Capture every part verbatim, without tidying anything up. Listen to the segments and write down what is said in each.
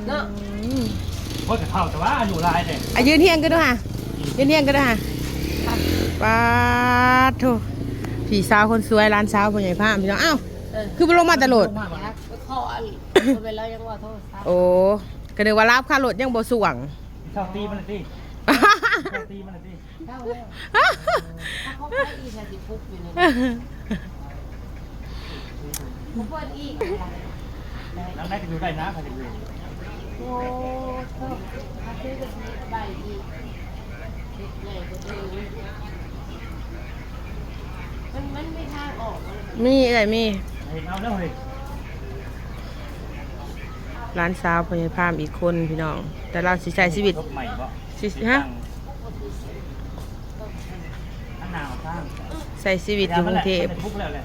เนาะ อืม โอ้ย แต่เฒ่าแต่ว่าอายุหลายเด้ อ่ะ ยืนเฮียงกันดูค่ะ ยืนเฮียงกันดูค่ะ ป๊าดโธ่ พี่สาวคนสวย หลานสาวพ่อใหญ่พามพี่น้อง อ้าว เออ คือบ่ลงมาแต่โลด ไปขออัน ไปแล้วยังว่าโทษครับ โอ้ ก็นึกว่าลาบค่ารถยังบ่ส่วง เฒ่าตีมันน่ะติ เฒ่าตีมันน่ะติ เท่าแล้ว ถ้าเขาไปอีกน่ะสิปลุกอยู่นี่ บ่เปิดอีก หลังได้ก็อยู่ได้นะ ใครจะอยู่ โอ้ โธ่ ถ้าซื้อแบบนี้ก็ได้อีก เฮ็ดใหญ่กว่าเดิม มัน มันมีทางออกบ่ล่ะ มีอะไรมี เห็นเอาแล้วเฮ้ย หลานสาวพ่อใหญ่พามอีกคนพี่น้อง แต่ลาวสิใช้ชีวิต จบใหม่บ่ สิ ฮะ อันหนาวข้าง ใช้ชีวิตอยู่กรุงเทพฯ มันพุกแล้วแหละ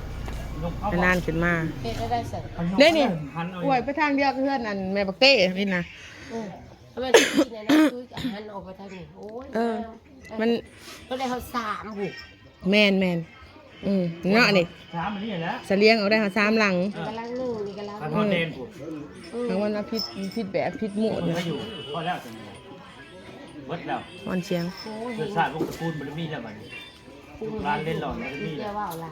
ลงเข้าบ่ นานๆขึ้นมา เฮ็ดได้ได้เสร็จ เด้นี่ หันเอา อวยไปทางเดียวกับเฮือนอันแม่บักเต้นี่นะ เออ แล้วมันสิกินอะไรนะ คุยกับหันออกไปทางนี้ โอ้ย เออ มัน ก็ได้เขาสามบุก แม่นๆ อืม เนาะนี่ สามอันนี้แหละ เสลียงเอาได้ค่ะสามหลัง เออ กำลังนึ่ง นี่กำลัง ทางฮอดแดนพุ้น อืม ทางวันมาผิด ผิดแบบ ผิดหมู่ มันก็อยู่ พอแล้วจังเลย เบิดแล้ว อ่อนเสียง โอ้ย เชื้อชาติวงศ์ตระกูลบ่ได้มีแล้วบัดนี้ ลูกหลานเล่นหลอนบ่ได้มีแล้ว เจ้าว่าอะไร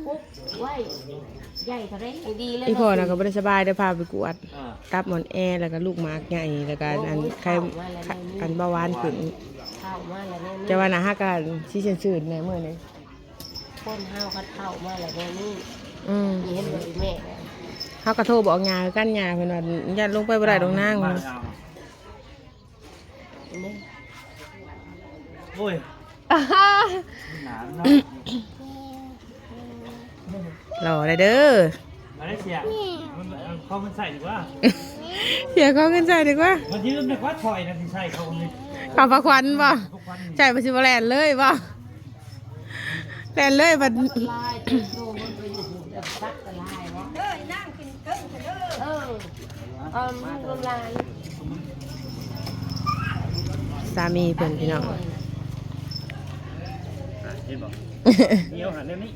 ปุ๊บ ไว้ ใหญ่เท่าไรให้ดีเลย อีพ่อน่ะก็บ่ได้สบาย ได้พาไปกวด เออ ตับอ่อนแอ แล้วก็ลูกหมากใหญ่ แล้วก็ โอ้ย อันไข้ เฒ่ามาแล้ว อันเบาหวานขึ้น เฒ่ามาแล้วเนี่ย แต่ว่าน่ะ หากะสิซื่นๆ แน่มื้อนี้ คนเฮาคันเฒ่ามาแล้วแน่นี่ อืม นี่เห็นบ่อีแม่ เฮาก็โทรบอกย่าคือกัน ย่าเพิ่นว่าย่านลงไปบ่ได้ดอกนาง มาแล้ว นี่ โอ้ย หนาวเนาะ หล่อเลยเด้อ มาเลเซีย มัน มัน เอาเข้ามันใส่ดีกว่า เสียของเงินใส่ดีกว่า มันยืมดีกว่า ถอยนะ สิใส่เขานี่ เขาพาควันบ่ พาควันนี่ ใส่ไปสิบ่แล่นเลยบ่ แล่นเลยบัด ลายตัวมันไปอยู่แบบซักกะลายวะ เออ นั่งกินเกิ้งเถอะเด้อ เออ เอาลูกลาย สามีเพิ่นพี่น้อง อ่ะ เห็นบ่ เดี๋ยวหันแนวนี้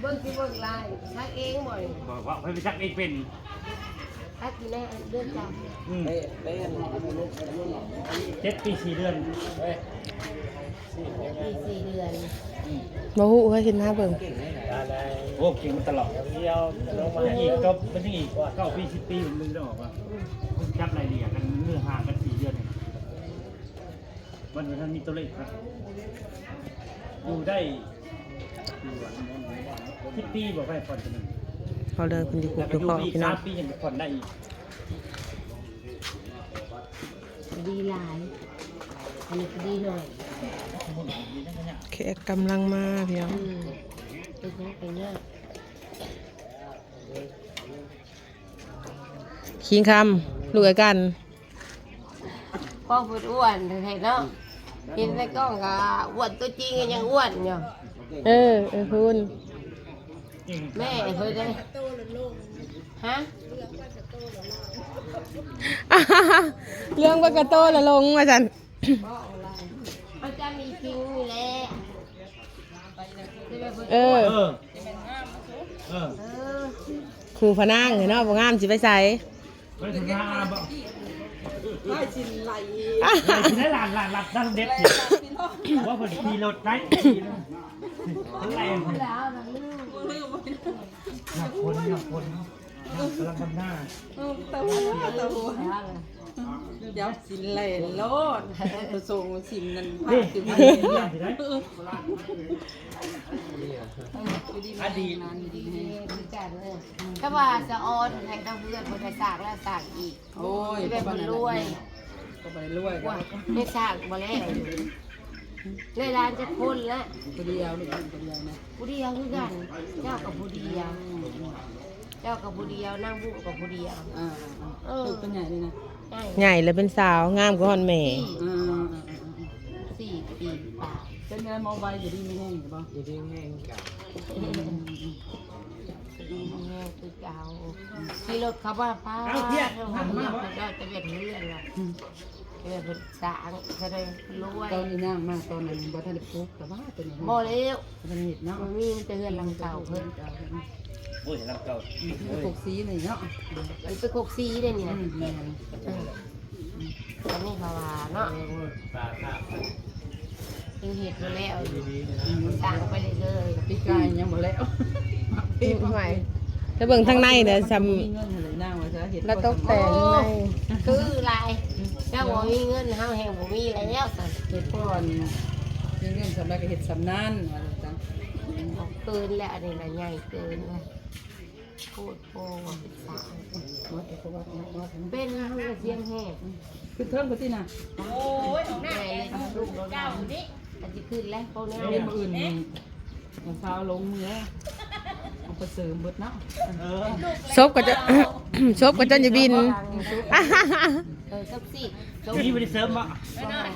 เบิ่งสิเบิ่งลาย ซักเองบ่นี่ บอกว่าไปซักเองเป็น ซักอยู่ในเรือนจำ อืม เจ็ดปีสี่เดือน เจ็ดปีสี่เดือน อืม บ่ฮู้ เฮ้ย เห็นหน้าเบิ่ง โอ้ เก่งมาตลอด มันยังอีกก็ มันยังอีกเก้าปี สิบปี มันนึงได้ออกว่า อืม มันจับรายละเอียดกัน เรื่องห่างกันสี่เดือนเนี่ย มัน มันมีตัวเลขครับ อยู่ได้ สิบปีบ่ไปผ่อนตัวนั้น เขาเลิกเพิ่นอยู่คุกอยู่คอกพี่น้อง แล้วก็อยู่อีกสามปียังไปผ่อนได้อีก ดีหลาย อันนี้ก็ดีหน่อย แขกกำลังมาพี่น้อง อืม เป็นยังไงเนี่ย คิงคำ ลูกไอ้กัน พ่อพูดอ้วนแท้ๆเนาะ เห็นในกล้องก็อ้วน ตัวจริงก็ยังอ้วนอยู่ เออ เออ คุณ แม่เพิ่นได้ ฮะ เรื่องปากกาโตละลงว่าซั่น มันจะมีคิงนี่แหละ เออ เออ เออ เออ คู่พะนางเนาะ บ่งามสิไปไส บ่ได้ถึงหน้าบ่ ได้สินไหล ได้สินได้หลาน หลาน หลาน หลานเด็ดสิ ว่าเพิ่นขี่รถได้ ขี่รถ ทั้งแรง หนักคน หนักคน กำลังทำหน้า เออ ตะหัว ตะหัว เดี๋ยวสินไหลโลด ประสงค์สินนั่น นี่ พาสิน นี่ นี่ นี่ อดีต แต่ว่าสะออนให้ตะเพื่อนเพิ่นก็สร้างแล้วสร้างอีก โอ้ย สิเป็นคนรวย ก็บ่ได้รวย ว่า ก็ ไม่สร้างบ่แล้ว ได้หลานจักคนแล้ว ผู้เดียว ลูกผู้เดียวนะ ผู้เดียวคือกัน เจ้ากับผู้เดียว เจ้ากับผู้เดียว นางบุญกับผู้เดียว อ่า เออ ลูกเป็นใหญ่เลยนะ ใหญ่ ใหญ่แล้วเป็นสาว งามกว่าฮอดแม่ สี่ อ่า สี่ปีปลาย เป็นไงหมอใบ อยู่ดีมีแฮงอยู่บ่ อยู่ดีมีแฮงกัน อืม อยู่ดีมีแฮงคือเก่า ขี่รถเข้ามา ป้า เอาเพี้ย เฮาหันมา มา เฮาได้แต่เวียนเฮือนล่ะ อืม เวียนเพิ่นสร้าง เพิ่นได้รวย ตอนนี้ย่างมา ตอนนั้นบ่ทันได้ปลูก แต่ว่าตัวนี้ บ่แล้ว บ่ทันเฮ็ดเนาะ มันมีแต่เฮือนหลังเก่าเพิ่น โอ้ยลำเก่า โคกสีนี่เนาะ มันเป็นโคกสีเด้เนี่ย อืม แม่น เออ อันนี้เขาว่าเนาะ ยังเฮ็ดบ่แล้วอยู่ อืม สร้างไปเรื่อยๆ ปีกายยังบ่แล้ว ปีใหม่ ถ้าเบิ่งทางในเนี่ย สำ มีเงินเท่าไหร่นางว่าจะเฮ็ด แล้วตกแต่งข้างใน คือหลาย เจ้าบ่มีเงิน เฮาแฮงบ่มีแล้ว เฮ็ดก่อน มีเงินสำใดก็เฮ็ดสำนั้น ว่าซั่น เกินแล้ว อันนี้น่ะใหญ่เกินแล้ว โคตรโพว่าเป็นสาว เป็นห้องเสียงแหบ คือเทิงก็สินะ โอ้ย ของหน้าแอนลูกเจ้านี่ อาจจะขึ้นแล้วพวกนี้ เห็นมื้ออื่นนี่ ของเช้าลงมือแล้ว เอาไปเสริมเบิดเนาะ เออ ศพก็จะ ศพก็จะอยู่บิน เออ ศพสิ นี่บ่ได้เสริมบ่ ไม่น้อย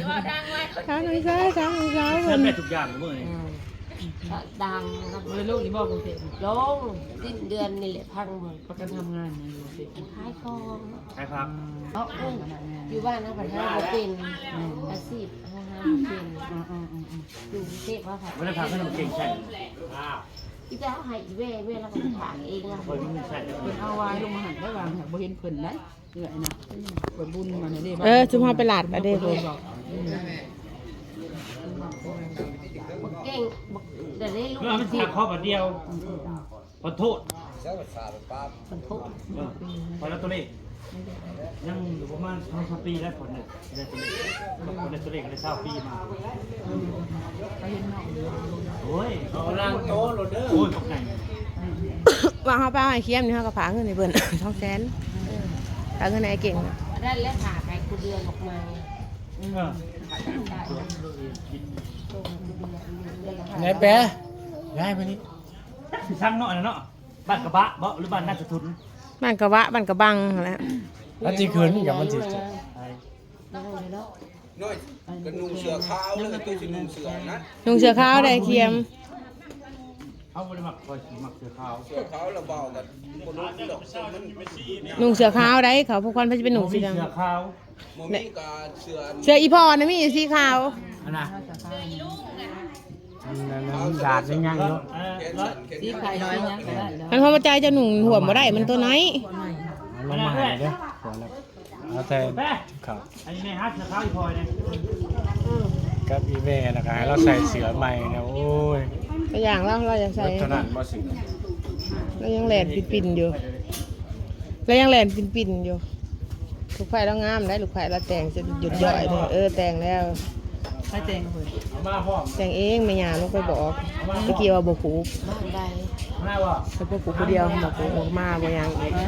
ว่าดังไว้ ทางซ้าย ทางซ้าย เสริมได้ทุกอย่างมื้อนี้ อืม ก็ดังครับ บ่ได้ลงนี่บ่กรุงเทพฯ ลง สิ้นเดือนนี่แหละ พังหมด ประกันทำงานนะอยู่กรุงเทพฯ ขายของ ขายผัก เนาะ อืม อยู่บ้านนะ ผัดไทยบ่เป็น อืม อาชีพเฮาหาบ่เป็น อืม อืม อืม อืม อยู่กรุงเทพฯ ว่าผัด บ่ได้ผักให้มันเก่งใช่ อีแต่เฮาให้อีแว่ แว่แล้วก็ผัดเองว่า บ่ได้ใช่ เพิ่นเอาไว้ลงมาหั่นได้วางหั่น บ่เห็นเพิ่นได้ เอื้อยนะ เปิดบุญมาเนี่ยเด้ เออ ซุมเฮาไปลาดอะเด้ เพิ่นบอก อืม บักเก่ง บัก เดี๋ยวได้ลูก เพื่อมันสิขอบัดเดียว อืม อืม อืม ขอโทษ ขอโทษ เออ ขอแล้วตัวเลข ยังอยู่ประมาณสองสามปีแล้ว ขอหนึ่งได้ตัวเลข ขอได้ตัวเลขได้เศร้าปีมา โอ้ย เอาล่างโตโลดเด้อ โอ้ย ตกใจ ว่าเฮาไปเอาไอ้เคียมนี่ เฮาก็ฝากเงินให้เพิ่น สองแสน ฝากเงินให้ไอ้เก่งน่ะ อันนั้นแหละ ฝากให้กูเดือนออกมา เออ ไหนแปะ ย้ายไปนี่ สิสั่งเนาะ อันนั้นเนาะ บ้านกระบะบ่ หรือบ้านนาสะทุน บ้านกระบะ บ้านกระบังนั่นแหละ แล้วสิขึ้นกับมันสิ น้อยก็นุ่งเสื้อขาวเลย ตัวสินุ่งเสื้อนั้น นุ่งเสื้อขาวได้เคียม เขาบ่ได้มัก คอยสิมักเสื้อขาว เสื้อขาวแล้วเบากัน บ่นุ่งดอก มัน นุ่งเสื้อขาวได้ เขาพวกคนเพิ่นสิเป็นนุ่งสีดำ บ่มีเสื้อขาว บ่มีกะเสื้อ เสื้ออีพ่อนะมีอยู่สีขาว อันน่ะ มันดาดยังยังอยู่ เออ สีไข่สีหยังก็ได้แล้ว คันเขาบ่จ่ายจะนุ่งห่มบ่ได้ มันตัวน้อย ลงมาให้เด้อ เอาแต่ แม่ ครับ อันนี้แม่หาเสื้อขาวอีพลอยเนี่ย กับอีแม่แล้วก็ให้เราใส่เสื้อใหม่นะ โอ้ย ตัวอย่างเรา เราอยากใส่ เท่านั้นบ่สิ เรายังแล่นปิ่นๆอยู่ เรายังแล่นปิ่นๆอยู่ ลูกไผ่เรางามได้ ลูกไผ่เราแต่งจนหยุดย่อยเลย เออ แต่งแล้ว ใครแต่งเพิ่น เอามาพร้อม แต่งเอง แม่ย่าลงไปบอก ตะกี้ว่าบ่ผูก บ้านใด มาบ่ แต่บ่ผูกผู้เดียว บ่ผูกออกมาบ่ยังอีก ม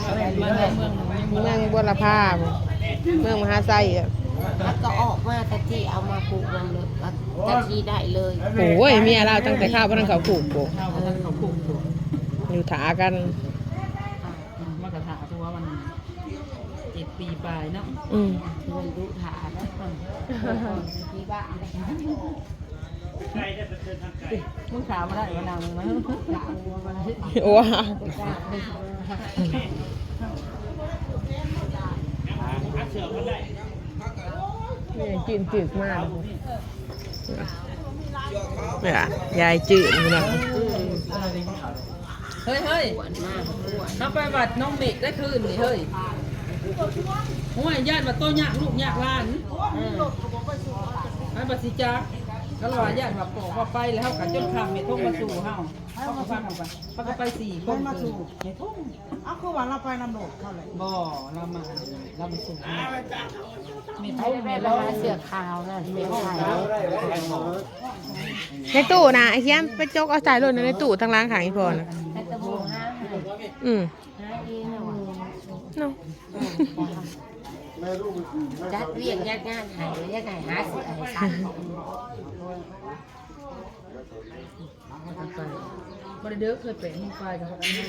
าจากเมืองหนึ่ง เมืองบัวละพาบ่ เมืองมหาไซอ่ะ แล้วก็ออกมาตะกี้เอามาผูกนำเลย ก็ตะกี้ได้เลย โอ้ย เมียเราตั้งแต่ข้าวบ่ทันเขาผูกบ่ ข้าวบ่ทันเขาผูกบ่ อยู่ถากัน มากระถาตัวมันเจ็ดปีปลายเนาะ อืม เพื่อนดุถานะ ที่บ้าน มึงถามมาได้ว่านางมึงไหม โอ้ นี่จืดจืดมาก เนี่ย ยายจืดอยู่นะ เฮ้ยเฮ้ย เขาไปวัดน้องเมกได้คืนนี่เฮ้ย โอ้ย ย่านว่าโตยากลูกยากหลาน เออ อันบัดสิจ๊ะ ก็เลยว่าย่านว่าปอกว่าไปแล้ว เขาก็จนคำเมทงมาสู่เฮา เขาก็พากันไป เขาก็ไปสี่คน เพิ่นมาสู่ เมทง เอาคือว่าเราไปนำโลดเขาเลย บ่ เรามา เรามาสู่ เมทง เมทง เสื้อขาวนั่น เมทง ในตู้นะ ไอ้เคียมไปจกเอาใส่รถนะ ในตู้ทางล่างขางอีพอนะ แต่ตะบูห้า อืม ห้าเองนะวะ เนาะ จัดเวียกจัดงานให้ อยากให้หาเสื้อให้ใส่ บ่ได้เด้อ เคยไปนี่ไปกับพ่อแม่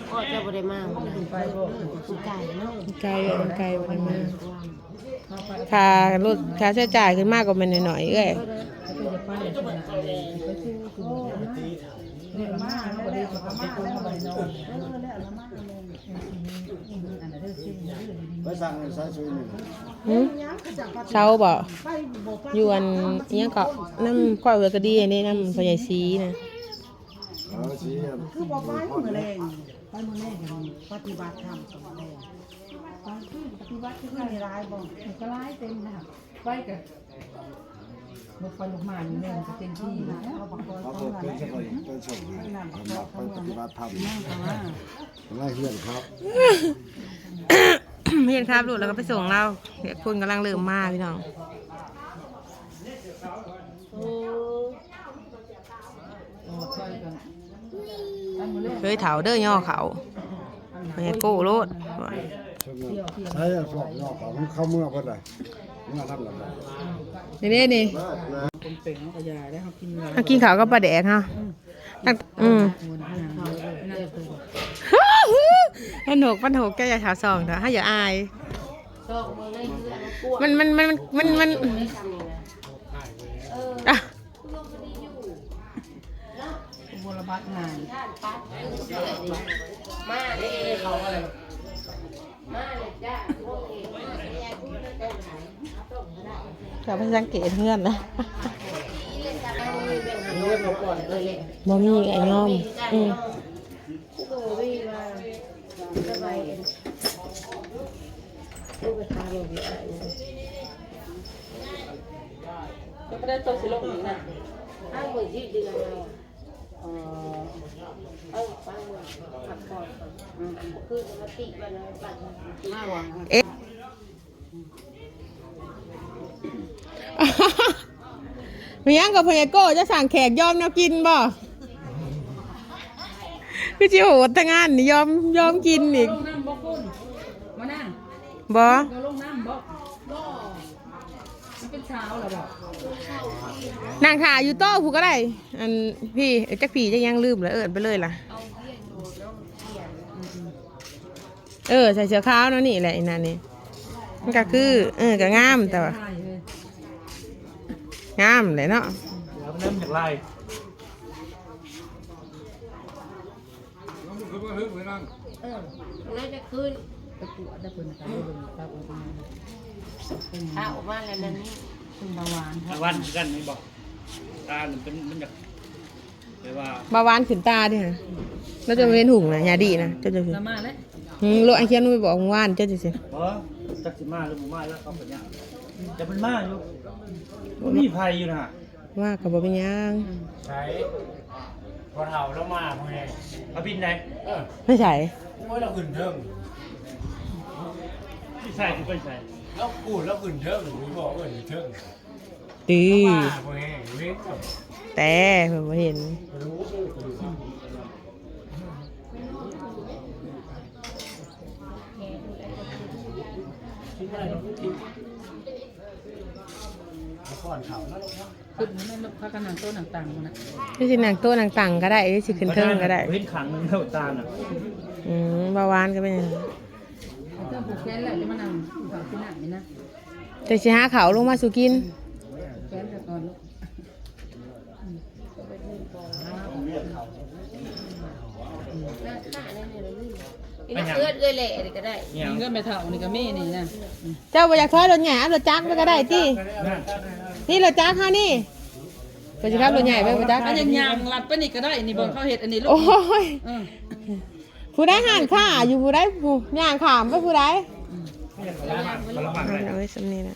พ่อเจ้าบ่ได้มาบ่ได้ ไปบ่ คุณไก่เนาะ ไกล ไกลบ่ได้มา ค่ารถ ค่าใช้จ่ายขึ้นมาก็แม่นน้อยๆ เอ้ย ไปสั่งสายสุยนี่ หืม เช้าบ่ อยู่อันอิหยังเกาะ นำข้อยเวกะดีนี่ นำพ่อใหญ่ศรีนะ คือบ่ไปมื้อแลง ไปมื้อแลงปฏิบัติธรรมมื้อแลง ตอนคืนปฏิบัติคือมีหลายบ่ ก็หลายเต็มนะ ไปก็ลุกไปลุกมาอยู่แม่มันก็เต็มที่แล้ว เขาบอกว่า ครับผม เป็นสมัยเป็นสมัย หลังไปปฏิบัติธรรม นั่งแต่ว่า ไล่เพื่อนครับ เห็นครับลูกแล้วก็ไปส่งเรา เด็กคนกำลังเริ่มมาพี่น้อง เคยเฒ่าเด้อย่อเขา ไปโก้โลด ใช้สอบย่อเขามันเข้าเมืองเพิ่นเลยเมืองทำหลัง นี่เด้นี่ คนเป่งเขาก็ยาได้เขากิน เขากินข้าวกับปลาแดกเฮา ตั้ง อืม มันหก มันหก แกอย่าถามส่องเถอะ ให้อย่าอาย มัน มัน มัน มัน มัน อ่ะ บุรบัตงาน มาเลยเขาอะไร มาเลยจ้า พวกนี้ เดี๋ยวไปสังเกตเฮือนนะ บ่มีไอ้น้อม อืม โอ้ยว่าสบายเอง ลูกไปทาลงอยู่อ่ะ ก็ไม่ได้ตัวสิลงอีกนะ อ้าว มือที่เดือนเรา เอ่อ เออ ฟังมือ พักผ่อนก่อน อืม คือปกติวันละวัน เอ๊ะ มีหยังกับพญาโก้จะสั่งแขกยอมแนวกินบ่ คือสิโหดแต่งานนี่ยอม ยอมกินอีก ลงน้ำบ่คุณ มานั่ง บ่ ก็ลงน้ำบ่ มันเป็นเช้าแล้วบ่ นั่งถ่ายอยู่โต๊ะผู้ก็ได้ อันพี่ เอ้ย จักพี่จะยังลืมเลย เอิ้นไปเลยล่ะ เออ ใส่เสื้อขาวเนาะ นี่แหละอีนั่นนี่ มันก็คือ เออ ก็งามแต่ว่า งามเลยเนาะ แล้วมันเริ่มจากลาย เออ น่าจะขึ้น ไปกวดได้เพิ่นก็ได้เบิ่งตาเพิ่นมา ข้าวออกมาแล้วนั่นนี่ เพิ่นเบาหวาน เบาหวานคือกันนี่บอก ตามันเป็น มันอยาก แต่ว่า เบาหวานขึ้นตาดิฮะ แล้วจะเป็นถุงนะ ยาดีนะ เจ้าจะ ละมาแล้ว อืม โลกไอ้เขียนไปบอกเมื่อวาน เจ้าจะสิ เออ จักสิมาหรือบ่มาแล้วเขาเป็นหยัง แต่มันมาอยู่ บ่มีไผอยู่นะ ว่าก็บ่เป็นหยัง ใช่ พอเฒ่าแล้วมาพวกนี้ เอาบินไหน เออ ไม่ใช่ โอ้ย เราขึ้นเทิง ไม่ใช่คือไปใส่ แล้วกูดแล้วขึ้นเทิง หรือบอกว่าอยู่เทิง ตี มาพวกนี้ เว้นกับ แต่เพิ่นบ่เห็น ก่อนเขาแล้วเนาะ ขึ้นนั่นลูก พากันนั่งโต๊ะนั่งตังนะ นี่สินั่งโต๊ะนั่งตังก็ได้ นี่สิขึ้นเทิงก็ได้ เว้นขังหนึ่งเท่าตาน่ะ อืม เบาหวานก็เป็นอย่างนั้น เทิงผูกแขนแล้วจะมานั่งเขาที่นั่งนี่นะ แต่สิหาเขาลงมาสู่กิน แขนแต่ก่อนลูก นี่นะ เอื้อนเอื้อยแหล่นี่ก็ได้ เนี่ย เงินไม่เท่านี่ก็มีนี่นะ เจ้าบ่อยากถอยรถใหญ่ เอารถจักรไปก็ได้ติ นั่น นี่รถจักรเฮานี่ ก็สิขับรถใหญ่ไปบ่จัก อันยังยางลัดไปนี่ก็ได้ นี่บ่เขาเฮ็ดอันนี้ลูก โอ้ย เออ ผู้ใดหันขาอยู่ ผู้ใดผู้ย่างข้ามไปผู้ใด เอาไว้ส่ำนี้นะ